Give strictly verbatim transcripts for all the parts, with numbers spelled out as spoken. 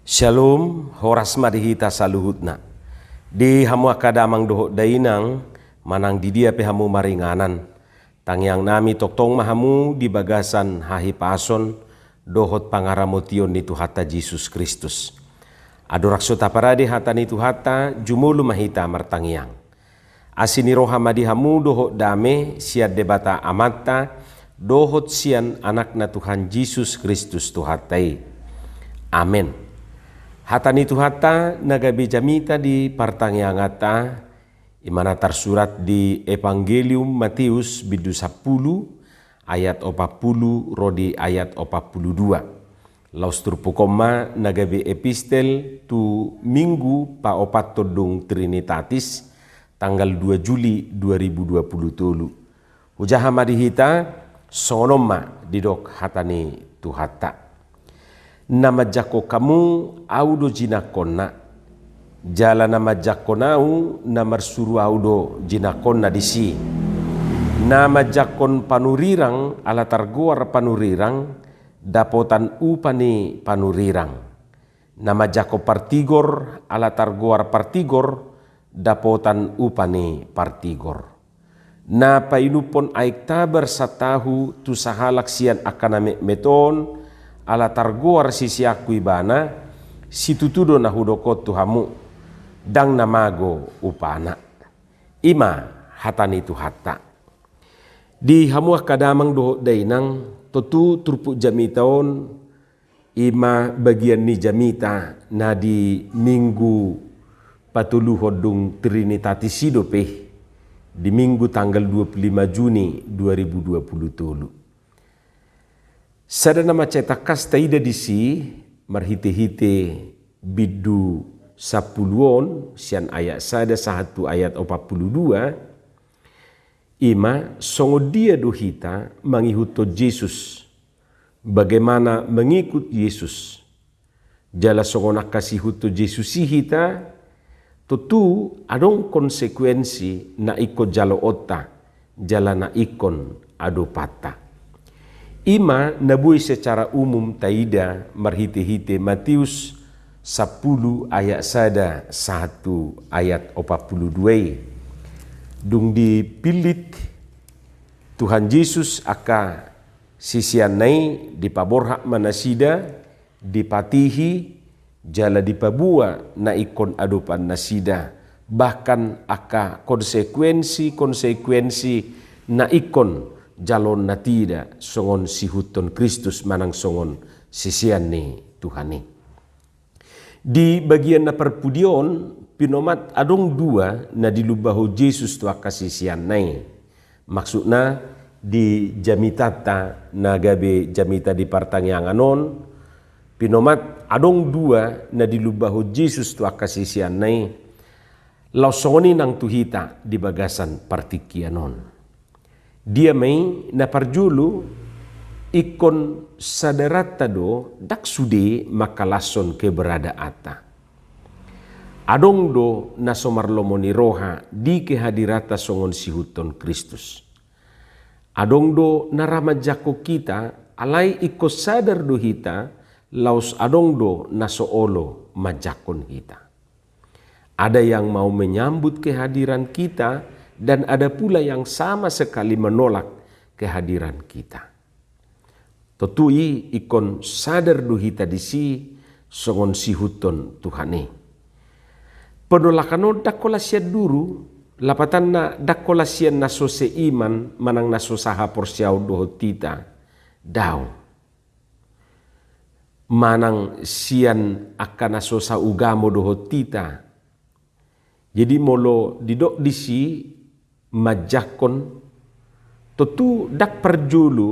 Shalom, horas ma di hita saluhutna. Di hamu angka damang dohot dainang, manang di dia pe hamu maringanan, tangiang nami tongtong ma hamu di bagasan hahipason dohot pangaramotion ni Tuhanta Jesus Kristus. Andorang so taparade hata ni Tuhanta, jumolo ma hita martangiang. Asi ni roha ma di hamu dohot dame sian Debata Amanta dohot sian Anakna Tuhan Jesus Kristus Tuhanta i. Amen. Hata ni Tuhanta na gabe jamita di partangianganta, i ma na tarsurat di Evangelium Mateus bindu sampulu, ayat opat pulu ro di ayat opat pulu dua. Laos turpuk on ma na gabe epistel tu Minggu paopathon dung Trinitatis, tanggal dua Juli dua ribu dua pulu tolu. Hujaha ma di hita, songon on ma didok hata ni Tuhanta. Na manjangkon hamu, ahu do jinangkonna. Jala na manjangkon ahu, na marsuru ahu do jinangkonna disi. Na manjangkon panurirang ala targoar panurirang, dapotan upa ni panurirang. Na manjangkon partigor ala targoar partigor, dapotan upa ni partigor. Na painumhon aek tabar santahu tu sahalak sian angka na metmet on, ala targoar siseanku ibana, situtu do na hudok on tu hamu, ndang na mago upana. I ma hata ni Tuhanta. Di hamu angka damang dohot dainang, tontu turpuk jamita on, i ma bagian ni jamita na di Minggu patoluhon dung Trinitatis i dope, di Minggu tanggal dua pulu lima Juni dua ribu dua pulu tolu. Sada na mansai tangkas taida disi, marhitehite bindu sampulu on, sian ayat sada sahat tu ayat opat pulu dua, i ma songon dia do hita mangihuthon Jesus, bagaimana mengikut Yesus. Jala songon angka siihuthon Jesus i hita, tontu adong konsekuensi na ingkon jaloonta, jala na ingkon adopanta. I ma na boi secara umum taida marhitehite Mateus sampulu ayat sada sahat tu ayat opat pulu dua i. Dung dipillit Tuhan Jesus angka siseanna i, dipaborhat ma nasida, dipatihi, jala dipaboa na ingkon adopan nasida, bahkan angka konsekuensi-konsekuensi na ingkon jaloon nasida songon siihuthon Kristus manang songon sisean ni Tuhan i. Di bagian na parpudi on, pinomat adong dua na dilumbahon Jesus tu angka siseanna i. Maksudna, di jamitanta na gabe jamita di partangiangan on, pinomat adong dua na dilumbahon Jesus tu angka siseanna i, laos songon i nang tu hita di bagasan partingkian on. Dia ma i? Na parjolo, ingkon sadaranta do ndang sude mangkalashon keberadaanta. Adong do na so marlomo ni roha di kehadiranta songon siihuthon Kristus. Adong do na ra manjangkon hita, alai ingkon sadar do hita, laos adong do na so olo manjangkon hita. Ada yang mau menyambut kehadiran kita, dan ada pula yang sama sekali menolak kehadiran kita. Tontu i ingkon sadar do hita disi songon siihuthon Tuhan i. Penolakan on ndang holan sian duru, lapatanna ndang holan sian na so seiman manang na so sahaporseaon dohot hita. Daong. Manang sian angka na so saugamo dohot hita. Jadi molo didok disi manjangkon, tontu ndang parjolo,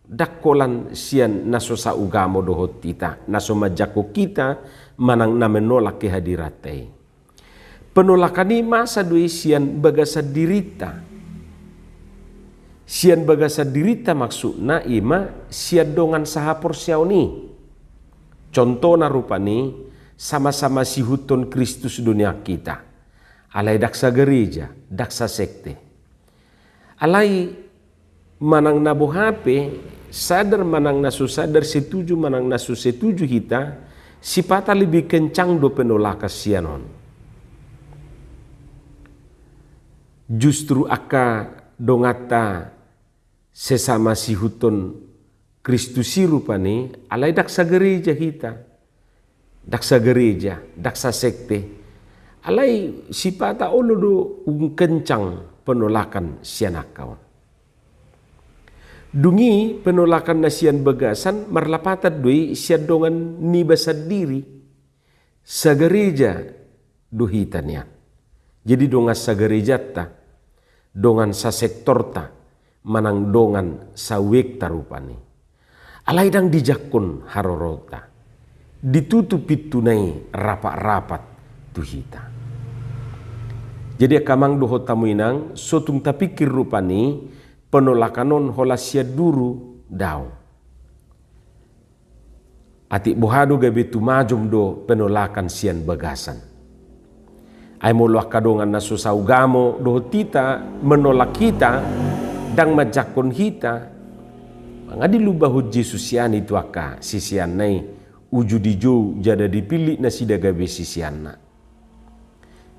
ndang holan sian na so saugamo dohot hita, na so manjangkon hita, manang na menolak kehadiranta i. Penolakan i masa do i sian bagasan dirinta. Sian bagasan dirinta maksudna i ma sian dongan sahaporseaon i. Contohna rupani, sama-sama siihuthon Kristus do nian hita. Alai ndang sagareja, ndang sasekte. Alai manang na boha pe, sadar manang na so sadar, setuju manang na so setuju hita, Sipata lebih kencang do penolakan sian on. Justru angka donganta sesama sihuthon Kristus i rupani, alai ndang sagareja hita, ndang sagareja, ndang sasekte. Alai sipata olo do umkencang penolakan sian angka on. Dung i penolakan na sian bagasan marlapatan do i sian dongan niba sandiri. Sagareja do hita nian. Jadi dongan sagarejanta, dongan sasektorta, manang dongan sauekta rupani. Alai ndang dijangkon harorota. Ditutu pintu na i rapat-rapat tu hita. Jadi angka amang dohot hamu inang, so tung tapingkir rupani penolakan on holan sian duru, daong. Atik boha do gabe tumajom do penolakan sian bagasan. Ai molo angka dongan na so saugamo dohot hita menolak hita, ndang manjangkon hita, manga dilumbahon Jesus sian i tu angka siseanna i, uju dijou jala dipillit nasida gabe siseanna.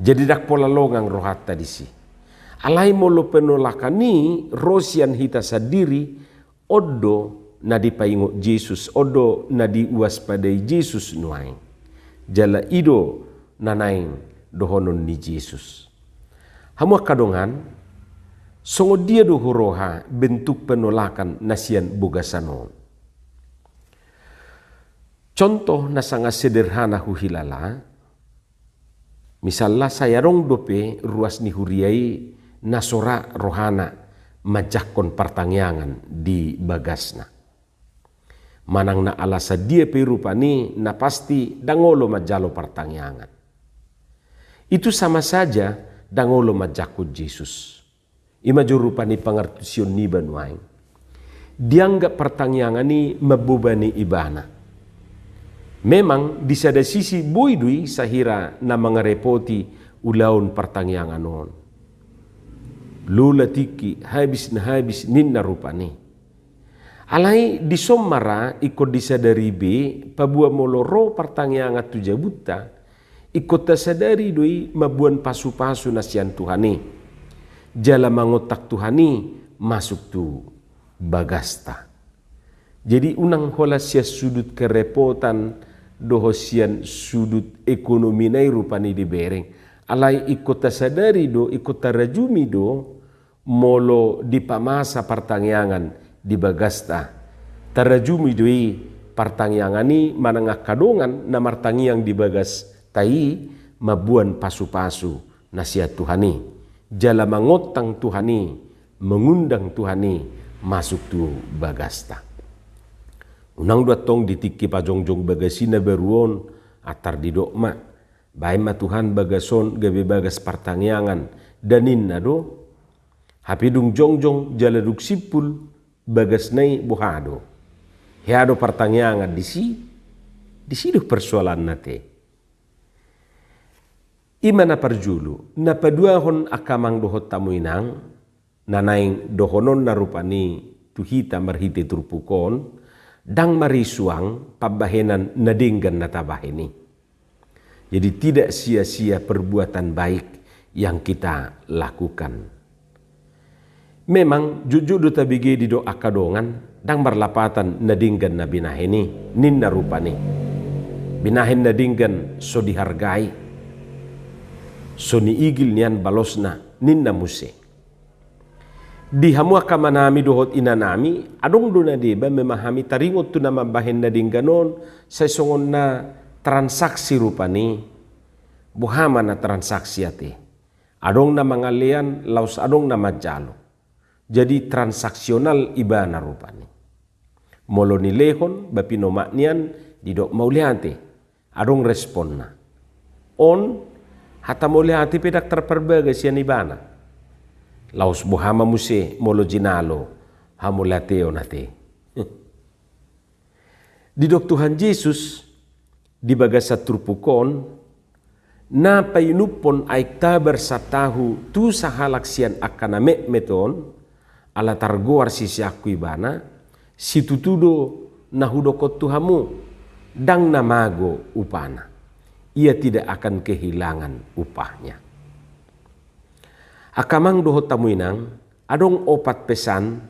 Jadi ndang pola longang rohanta disi. Alai molo penolakan i ro sian hita sandiri, on do na dipaingot Jesus, on do na diwaspadai Jesus nuaeng. Jala i do na naeng dohonon ni Jesus. Hamu angka dongan, songon dia do huroha bentuk penolakan na sian bagasan on? Contoh na sangat sederhana huhilala, misalna sai adong dope ruas ni huria i na so ra rohana manjangkon partangiangan di bagasna. Manang na alasan dia pe rupani, na pasti ndang olo manjalo partangiangan. Itu sama saja ndang olo manjangkon Jesus. I ma jo rupani pangartusion niba nuaeng. Dianggap partangiangan i mambobani ibana. Memang di sada sisi boi do i sahira na mangarepoti ulaon partangiangan on. Lola tingki, habis na habis, ninna rupani. Alai dison ma ra ingkon disadari be, paboa molo ro partangiangan tu jabunta, ingkon tasadari do i mamboan pasupasu na sian Tuhan i. Jala mangontang Tuhan i masuk tu bagasta. Jadi unang holan sian sudut kerepotan dohot sian sudut ekonomina i rupani dibereng. Alai ingkon tasadari do, ingkon tarajumi do, molo dipamasa partangiangan di bagasta, tarajumi do i partangiangan i manang angka dongan na martangiang di bagasta i mamboan pasupasu na sian Tuhan i, jala mangontang Tuhan i, mangundang Tuhan i masuk tu bagasta. Unang do antong di tingki pajongjong bagas i na baru on, antar didok ma, baen ma Tuhan bagas on gabe bagas partangiangan, da ninna do. Hape dung jongjong jala dung simpul bagasna i, boha do? Hea do partangiangan disi? Disi do persoalanna te. I ma na parjolo. Na paduahon angka amang dohot hamu inang, na naeng dohononna rupani tu hita marhite turpuk on, ndang marisuang pambahenan na denggan na tabahen i. Jadi tidak sia-sia perbuatan baik yang kita lakukan. Memang jotjot do tabege didok angka dongan, ndang marlapatan na denggan na binahen i, ninna rupani. Binahen na denggan so dihargai. So niigil nian balosna, ninna muse. Di hamu angka amanami dohot inanami, adong do na deba memang hami taringot tu na mambahen na denggan on, sai songon na transaksi rupani. Boha ma na transaksi ate? Adong na mangalean, laos adong na manjalo. Jadi transaksional ibana rupani. Molo nilehon, ba pinomak nian, didok mauliate. Adong responna. On, hata mauliate pe ndang tarparbagas sian ibana. Laos boha ma muse molo jinalo hamauliateon ate? Didok Tuhan Jesus di bagasan turpuk on, na painumhon aek tabar santahu tu sahalak sian angka na metmet on, ala targoar siseanku ibana, situtu do na hudokkon tu hamu, ndang na mago upana. Ia tidak akan kehilangan upahnya. Angka amang dohot hamu inang, adong opat pesan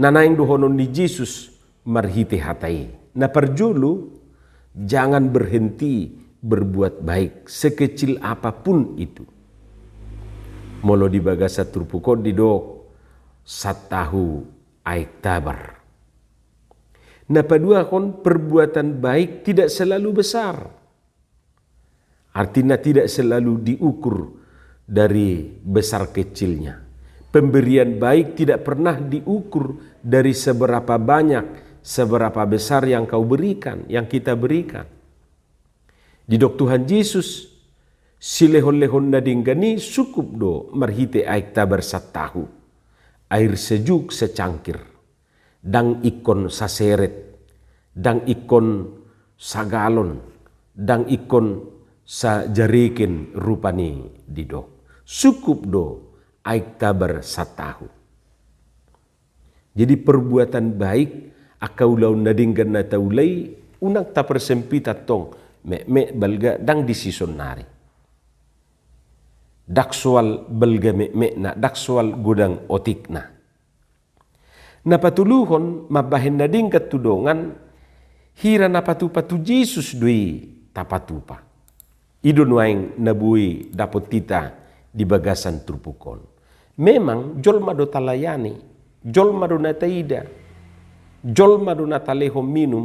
na naeng dohonon ni Jesus marhite hata i. Na parjolo, jangan berhenti berbuat baik, sekecil apapun itu. Molo di bagasan turpuk on didok, satahu aek tabar. Na paduahon, perbuatan baik tidak selalu besar. Artinya tidak selalu diukur dari besar kecilnya. Pemberian baik tidak pernah diukur dari seberapa banyak, seberapa besar yang kau berikan, yang kita berikan. Didok Tuhan Jesus, silehonlehon na denggan i sukup do marhite aek tabar satahu, air sejuk secangkir. Ndang ingkon saseret, ndang ingkon sagalon, ndang ingkon sajareken rupani didok. Sukup do aek tabar satahu. Jadi perbuatan baik, angka ulaon na denggan na taula i, unang tapersempit antong, mekmek balga ndang disi saonnari. Ndang soal balga mekmekna, ndang soal godang otikna. Na patoluhon, mambahen na denggan tu dongan, hira na patupa tu Jesus do i tapatupa. I do nuaeng na boi dapot hita di bagasan turpuk on. Memang jolma do talayani, jolma do na taida, jolma do na talehon minum.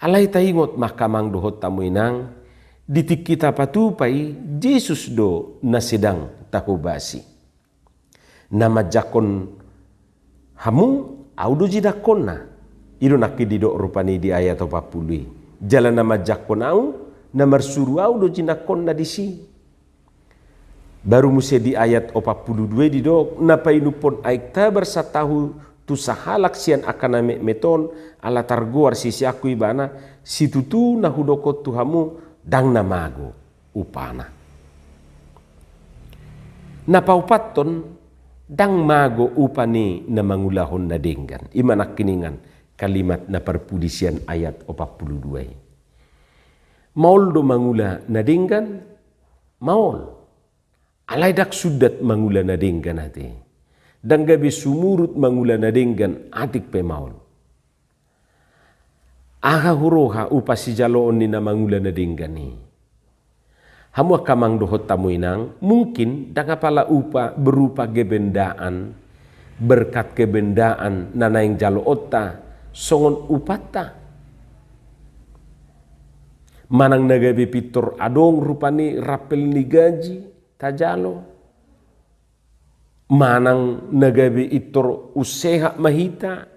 Alai taingot ma angka amang dohot hamu inang, di tingki tapatupa i, Jesus do na sedang tahobasi. Na manjangkon hamu, au do jinangkonna. I do nangkin didok rupani di ayat opat pulu i. Jala na manjangkon au, na marsuru au do jinangkonna disi. Baru muse di ayat opat pulu dua i didok, na painumhon aek tabar satahu tu sahalak sian angka na metmet on, ala targoar siseanku ibana, situtu na hudok on tu hamu, ndang na mago upana. Na paopathon, ndang mago upa ni na mangulahon na denggan. I ma nangkiningan kalimat na parpudi sian ayat opat pulu dua i. Maol do mangula na denggan, maol. Alai ndang sundat mangula na denggan ate. Ndang gabe sumurut mangula na denggan atik pe maol. Aha huroha upa sijaloon ni na mangula na denggan i? Hamu angka amang dohot hamu inang, mungkin ndang apala upa berupa kebendaan, berkat kebendaan na naeng jaloonta songon upanta. Manang na gabe pintor adong rupani rapel ni gaji tajalo. Manang na gabe intor unsehat ma hita,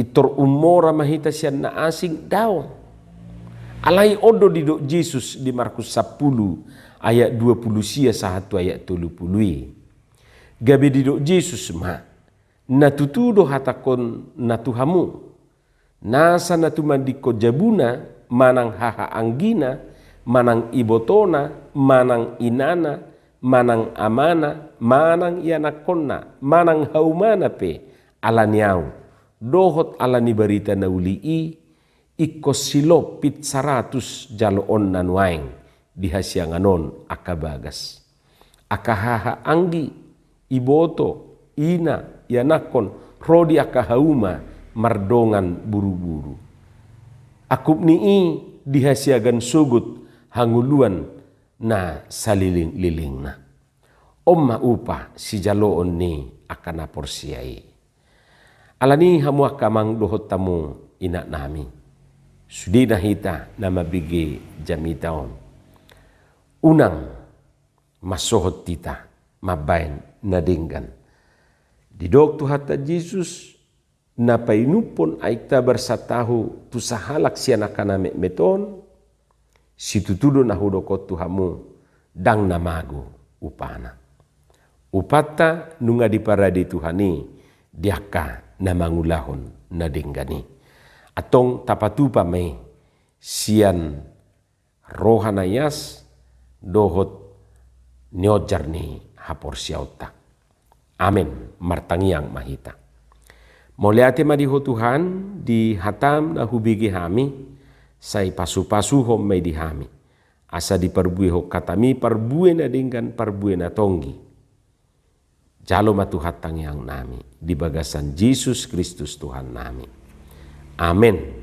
intor ummora ma hita sian na asing, daong. Alai on do didok Jesus di Markus sampulu ayat dua pulu sia sahat tu ayat tolu pulu i. Gabe didok Jesus ma, na tutu do hatangkon na tu hamu. Nasa na tumandingkon jabuna, manang hahaanggina, manang ibotona, manang inana, manang amana, manang ianakkonna, manang haumana pe, ala ni au, dohot ala ni barita na uli i, ingkon silompit saratus jaloonna nuaeng di hasiangan on angka bagas. Angka hahaanggi, iboto, ina, ianakkon, ro di angka hauma mardongan buruburu. Angkup ni i di hasiagan sogot hangoluan na salelenglelengna. On ma upa sijaloon ni angka na porsea i. Ala ni i hamu angka amang dohot hamu inang nami, sudena hita na mambege jamita on, unang mansohot hita mambaen na denggan. Didok Tuhanta Jesus, na painumhon aek tabar satahu tu sahalak sian angka na metmet on, situtu do na hudok on tu hamu, ndang na mago upana. Upanta nunga diparade Tuhan i di angka na mangulahon na denggan i. Antong tapatupa ma i sian roha na ias dohot nionjar ni haporseaonta. Amen. Martangiang ma hita. Mauliate ma di Ho Tuhan, di hataM na hubege hami, sai pasu-pasuhon ma i di hami, asa diparbuehon hatami parbue na denggan, parbue na tonggi. Jalo ma Tuhan tangiang nami di bagasan Jesus Kristus Tuhan nami. Amen.